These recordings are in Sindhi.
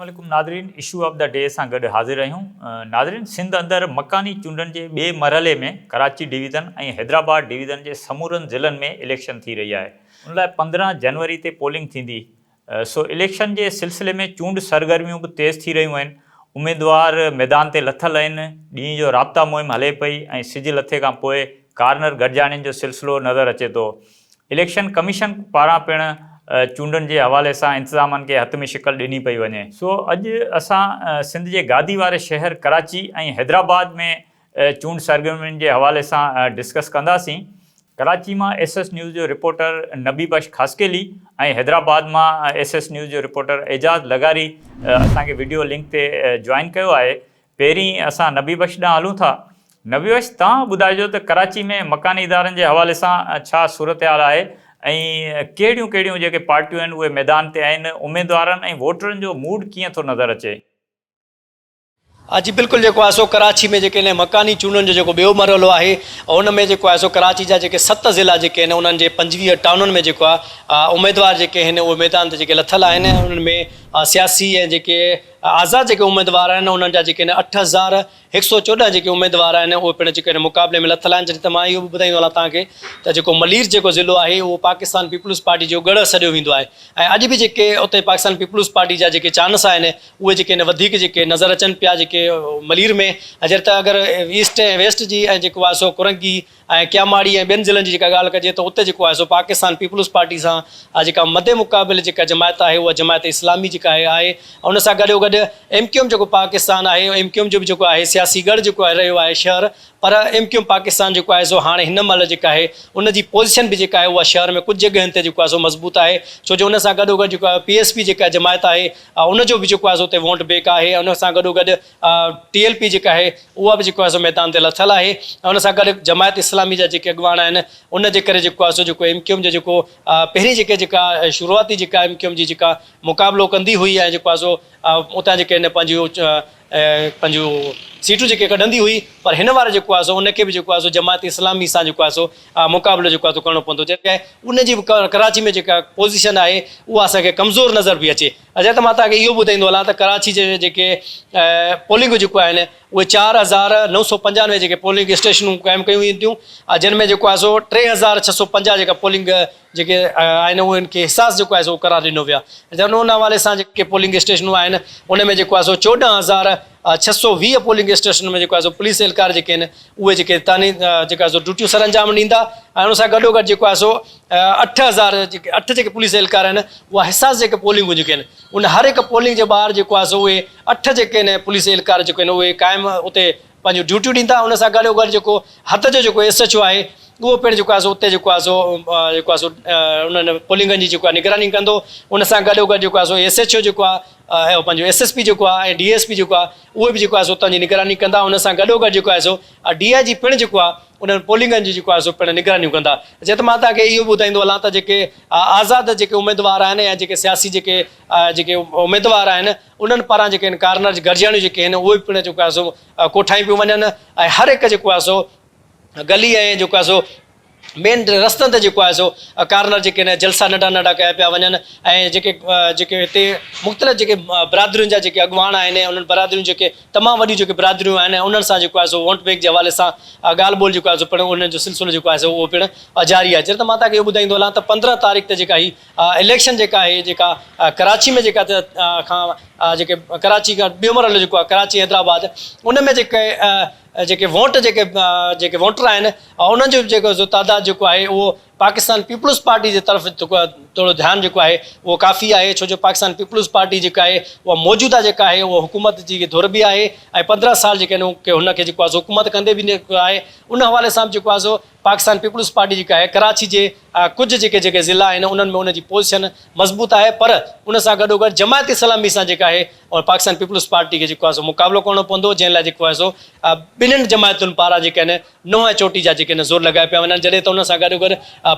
عليڪم ناظرين اشو آف the D سان گڏ حاضر آهيون ناظرين سنڌ اندر مڪاني چونڊن جي ٻئي مرحلي ۾ ڪراچي ڊويزن ۽ حيدرآباد ڊويزن جي سمورن ضلعن ۾ اليڪشن ٿي رهي آهي ان لاء 15 جنوري تي پولنگ ٿيندي سو اليڪشن جي سلسلي ۾ چونڊ سرگرميون به تيز ٿي رهيون آهن اميدوار ميدان تي لٿل آهن ڏينهن جو رابطا مهم هلي پئي ۽ سج لٿي کان پوء ڪارنر گڏجاڻين جو سلسلو نظر اچي ٿو اليڪشن ڪميشن پاران پڻ چونڊن جي حوالي سان انتظامن کي حتمي شڪل ڏني پئي وڃي. سو اڄ اسان سنڌ جي گادي واري شهر ڪراچي ۽ حيدرآباد ۾ چونڊ سرگرمين جي حوالي سان ڊسڪس ڪنداسين. ڪراچي مان ايس ايس نيوز جو رپورٽر نبي بخش خاصخيلي ۽ حيدرآباد مان ايس ايس نيوز جو رپورٽر اعجاز لغاري اسان کي وڊيو لنڪ تي جوائن ڪيو آهي. پهرين اسان نبي بخش ڏانهن هلون ٿا. نبي بخش توهان ٻڌائجو ته ڪراچي ۾ مڪاني ادارن جي حوالي سان ڇا صورتحال آهي ۽ ڪهڙيون ڪهڙيون جيڪي پارٽيون آهن اهي ميدان تي آهن، اميدوارن ۽ ووٽرن جو موڊ ڪيئن ٿو نظر اچي؟ جي بلڪل جيڪو آهي سو ڪراچي ۾ جيڪي هن مڪاني چونڊن جو جيڪو ٻيو مرحلو آهي ان ۾ جيڪو آهي سو ڪراچي جا جيڪي ست ضلعا جيڪي آهن انهن جي 25 ٽائونن ۾ جيڪو آهي اميدوار جيڪي آهن اهي ميدان تي جيڪي لٿل آهن انهن ۾ سياسي ۽ جيڪي آزاد جيڪي اميدوار آهن انهن جا جيڪي آهن 8114 جيڪي اميدوار آهن اهي پڻ جيڪي آهن مقابلي ۾ لٿل آهن جڏهن ته مان اهو به ٻڌائيندو هلان توهان کي ته جيڪو ملير جيڪو ضلعو آهي اهو پاڪستان پيپلز پارٽي جو ڳڙهه سڏيو ويندو آهي ۽ اڄ به جيڪي اتي پاڪستان پيپلز پارٽي جا جيڪي چانس آهن اهي جيڪي آهن وڌيڪ جيڪي نظر اچن پيا جيڪي ملير ۾ ۽ جڏهن ته اگر ايسٽ ۽ ويسٽ جي ۽ جيڪو آهي سو ڪرنگي ۽ ڪياماڙي ۽ ٻين ضلعن جي جيڪا ڳالهه ڪجي ته اتي جيڪو آهي سو پاڪستان پيپلز پارٽي سان جيڪا مد مقابل جيڪا جماعت آهي اها جماعت اسلامي جيڪا آهي آهي ان سان گڏو گڏ ايم ڪيو ايم جيڪو پاڪستان آهي ايم ڪيو ايم جو به جيڪو آهي سياسي ڳڙهه جيڪو آهي رهيو آهي شهر پر ايم ڪيو ايم پاڪستان جيڪو آهي سو هاڻي هن مهل جيڪا آهي ان جي پوزيشن به جيڪا آهي اها شهر ۾ ڪجهه جڳهين تي جيڪو آهي سو مضبوط آهي ڇو جو ان سان گڏو گڏ جيڪو آهي پي ايس پي جيڪا جماعت آهي ان جو به جيڪو آهي سو اتي ووٽ بيڪ آهي ان سان گڏو گڏ ٽي ايل پي جيڪا آهي اها به جيڪو آهي سو ميدان تي لٿل آهي ۽ ان سان گڏ جماعت اسلامي جا جيڪي اڳواڻ آهن ان جي ڪري جيڪو آهي سو جيڪو ايم ڪيو ايم جو جيڪو پهرين جيڪي جيڪا شروعاتي جيڪا ايم ڪيو ايم جي جيڪا مقابلو ڪندي هئي ۽ جيڪو آهي سو اتان جيڪي هن پنهنجون پنهنجون سيٽون جيڪي ڪڍندي هئي پر هن واري جيڪو آهي سو ان کي به جيڪو آهي سو جماعت اسلامي سان جيڪو آهي سو مقابلو جيڪو آهي سو ڪرڻو پوندو جڏهن ان جي به ڪراچي ۾ جيڪا پوزيشن آهي اها اسان کي ڪمزور نظر پئي اچي. اچا ته مان توهان کي اهو ٻڌائيندو هلان ته ڪراچي جي جيڪي پولنگ جيڪو آهن اهي 4995 جيڪي پولنگ اسٽيشنون قائم ڪيون وينديون جن ۾ جيڪو آهي سو 3650 جيڪا پولنگ جيڪي آهن اهي ان کي حساس جيڪو آهي سو قرار ڏنو ويو آهي جن ان حوالي سان جيڪي پولنگ اسٽيشنون آهن ان ۾ جيڪو آهي سو 14620 پولنگ اسٽيشن ۾ جيڪو آهي سو پوليس اهلڪار جيڪي آهن اهي جيڪي تاني جيڪا آهي سو ڊيوٽيون سر انجام ڏيندا ۽ ان سان گڏو گڏ جيڪو آهي سو 8000 جيڪي اٺ جيڪي پوليس اهلڪار آهن اها حساس جيڪي پولنگون جيڪي آهن ان هر هڪ پولنگ جي ٻاهر جيڪو آهي سو اهي اٺ جيڪي آهن پوليس اهلڪار جيڪي آهن اهي قائم اتي پنهنجون ڊيوٽيون ڏيندا ان سان گڏو گڏ جيڪو حد جو جيڪو ايس ايڇ او آهي اهو پڻ جيڪو آهي سو اتي جيڪو آهي سو جيڪو آهي سو انهن پولنگن جي جيڪو آهي نگراني ڪندو ان سان گڏو گڏ جيڪو آهي سو ايس ايڇ او جيڪو آهي ۽ پنهنجو ايس ايس پي جيڪو آهي ۽ ڊي ايس پي جيڪو آهي اهي به جيڪو آهي سو اتان جي نگراني ڪندا ان سان گڏو گڏ جيڪو آهي سو ڊي I جي پڻ جيڪو آهي انهن پولنگن جي جيڪو آهي سو پڻ نگرانيون ڪندا جيئن ته مان توهان کي اهو ٻڌائيندو هلان ته جيڪي آزاد جيڪي اميدوار آهن يا جيڪي سياسي جيڪي جيڪي اميدوار آهن انهن پاران جيڪي آهن ڪارنر گڏجاڻيون جيڪي آهن اهي به پڻ جيڪو آهي سو ڪوٺايون پيون وڃن ۽ هر هڪ جيڪو آهي سو گلي ۽ جيڪو آهي سو مين رستن تي جيڪو آهي سو ڪارنر جيڪي آهن جلسا ننڍا ننڍا ڪيا پيا وڃن ۽ جيڪي جيڪي هتي مختلف جيڪي برادرين جا جيڪي اڳواڻ آهن انهن برادريون جيڪي تمام وڏيون جيڪي برادريون آهن انهن سان جيڪو آهي سو ووٽ بينڪ جي حوالي سان ڳالهه ٻولهه جيڪو آهي سو پڻ انهن جو سلسلو جيڪو آهي سو اهو پڻ جاري آهي جڏهن ته مان توهان کي اهو ٻڌائيندو هلان ته 15 تاريخ تي جيڪا هي اليڪشن جيڪا آهي جيڪا ڪراچي ۾ جيڪا کان جيڪي ڪراچي کان ٻيو مرحلو جيڪو آهي ڪراچي حيدرآباد ان ۾ جيڪي جيڪي ووٽ جيڪي جيڪي ووٽر آهن انهن جو جيڪو تعداد جيڪو آهي اهو پاڪستان پيپلز پارٽي جي طرف ٿورو ڌيان جيڪو آهي اهو ڪافي آهي ڇو جو پاڪستان پيپلز پارٽي جيڪا آهي اها موجوده جيڪا آهي اها حڪومت جي ڌر به آهي ۽ 15 سال جيڪي آهن هن کي جيڪو آهي حڪومت ڪندي به آهي ان حوالي سان به جيڪو آهي سو پاڪستان پيپلز پارٽي جيڪا آهي ڪراچي جي ڪجهه جيڪي جيڪي ضلعا آهن انهن ۾ ان جي پوزيشن مضبوط آهي پر ان سان گڏوگڏ جماعت اسلامي سان جيڪا آهي اور پاڪستان پيپلز پارٽي کي جيڪو آهي سو مقابلو ڪرڻو پوندو جنهن لاء جيڪو آهي سو ٻنهين جماعتن پاران جيڪي آهن نوح ۽ چوٽي جا جيڪي آهن زور لڳايا پيا وڃن جڏهن ته ان سان گڏوگڏ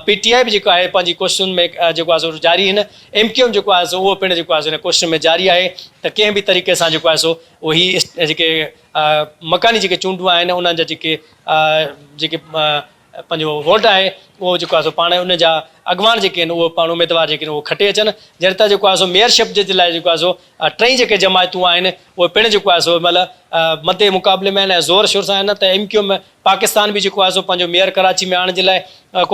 پي ٽي آء به جيڪو آهي پنهنجي ڪوششن ۾ جيڪو آهي سو جاري آهن ايم ڪيو ايم جيڪو آهي سو اهو پڻ جيڪو آهي سو ان ڪوششن ۾ جاري آهي ته ڪنهن به طريقي سان جيڪو آهي سو اهو هي جيڪي مڪاني جيڪي چونڊون آهن انهن جا جيڪي جيڪي پنهنجو ووٽ آهي اهو جيڪو آهي سو پاڻ ان جا اڳواڻ جيڪي آهن اهو پاڻ اميدوار جيڪي آهن اهو کٽي اچن جڏهن ته جيڪو آهي سو ميئرشپ جي لاء جيڪو آهي سو ٽئي جيڪي جماعتون آهن اهي پڻ جيڪو آهي سو هن مهل مد مقابلي ۾ آهن ۽ زور شور سان آهن ته ايم ڪيو ايم پاڪستان به جيڪو آهي سو پنهنجو ميئر ڪراچي ۾ آڻڻ جي لاء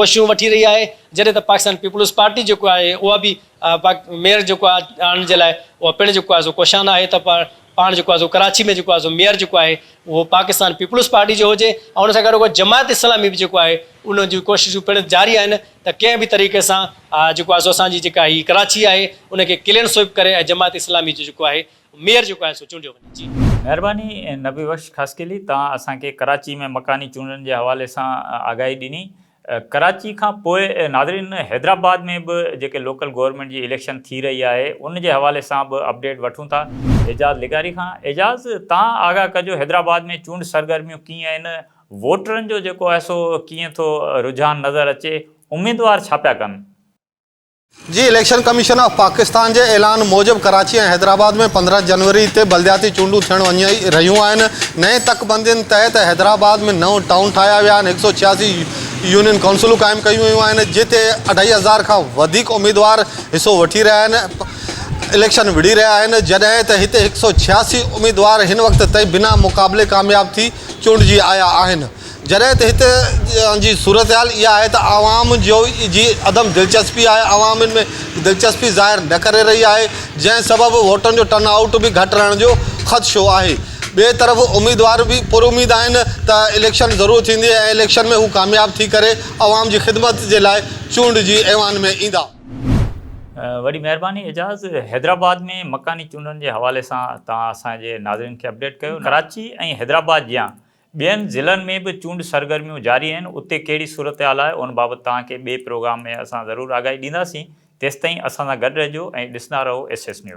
ڪوششون وٺي رهي آهي جڏهن ته پاڪستان پيپلز پارٽي جيڪو آهي اها به ميئر جيڪو آهي آڻڻ جي لاء اها پڻ جيڪو آهي سو ڪوشان آهي ته پاڻ جيڪو آهي سو ڪراچي ۾ جيڪو آهي سو ميئر جيڪو آهي اهو پاڪستان پيپلز پارٽي جو هجي ۽ ان سان گڏوگڏ جماعت اسلامي به جيڪو آهي ان جون ڪوششون پڻ جاري آهن ته ڪنهن به طريقي سان جيڪو آهي سو اسان جي جيڪا هي ڪراچي آهي ان کي ڪلين سوئپ ڪري ۽ جماعت اسلامي جو جيڪو آهي ميئر جيڪو آهي سو چونڊيو وڃي جي. مهرباني نبي بخش خاصخيلي توهان اسان کي ڪراچي ۾ مڪاني چونڊن جي حوالي سان آگاهي ڏني. ڪراچي کان پوء ناظرين حيدرآباد ۾ به جيڪي لوڪل گورنمينٽ جي اليڪشن ٿي رهي آهي ان جي حوالي سان به اپڊيٽ وٺون ٿا اعجاز لغاري کان اعجاز تان آگاهه ڪجو حيدرآباد ۾ چونڊ سرگرميون ڪيئن آهن ووٽرن جو جيڪو آهي سو ڪيئن ٿو رجحان نظر اچي اميدوار ڇا پيا ڪن. جي اليڪشن ڪميشن آف پاڪستان جي اعلان موجب ڪراچي ۽ حيدرآباد ۾ 15 جنوري تي بلدياتي چونڊون ٿيڻ وڃي رهيون آهن، نئين تڪ بندين تحت حيدرآباد ۾ نو ٽائون ٺاهيا ويا آهن، 186 يونين ڪائونسلون قائم ڪيون ويون آهن، جتي اڍائي هزار کان وڌيڪ اميدوار حصو وٺي رهيا آهن، اليڪشن وڙهي رهيا آهن، جڏهن ته هتي 186 اميدوار هن وقت تائين بنا مقابلي ڪامياب ٿي چونڊجي آيا آهن. جڏهن ته هتي جي صورتحال اها آهي ته عوام جو جي عدم دلچسپي آهي، عوام ان ۾ دلچسپي ظاهر نه ڪري رهي آهي، جنهن سبب ووٽن جو ٽرن آئوٽ به گهٽ رهڻ جو خدشو آهي. ٻئي طرف اميدوار به پراميد آهن ته اليڪشن ضرور ٿيندي ۽ اليڪشن ۾ هو ڪامياب ٿي ڪري عوام جي خدمت جي لاء چونڊجي ايوان ۾ ايندا. وڏي مهرباني اعجاز، حيدرآباد ۾ مڪاني چونڊن جي حوالي سان توهان اسان جي ناظرين کي اپڊيٽ ڪيو، ڪراچي ۽ حيدرآباد جيان ٻين ضلعن ۾ به چونڊ سرگرميون جاري آهن، اتي ڪهڙي صورتحال آهي ان بابت توهان کي ٻئي پروگرام ۾ اسان ضرور آگاهي ڏينداسين، تيستائين اسان سان گڏ رهجو ۽ ڏسندا رهو ايس ايس نيوز.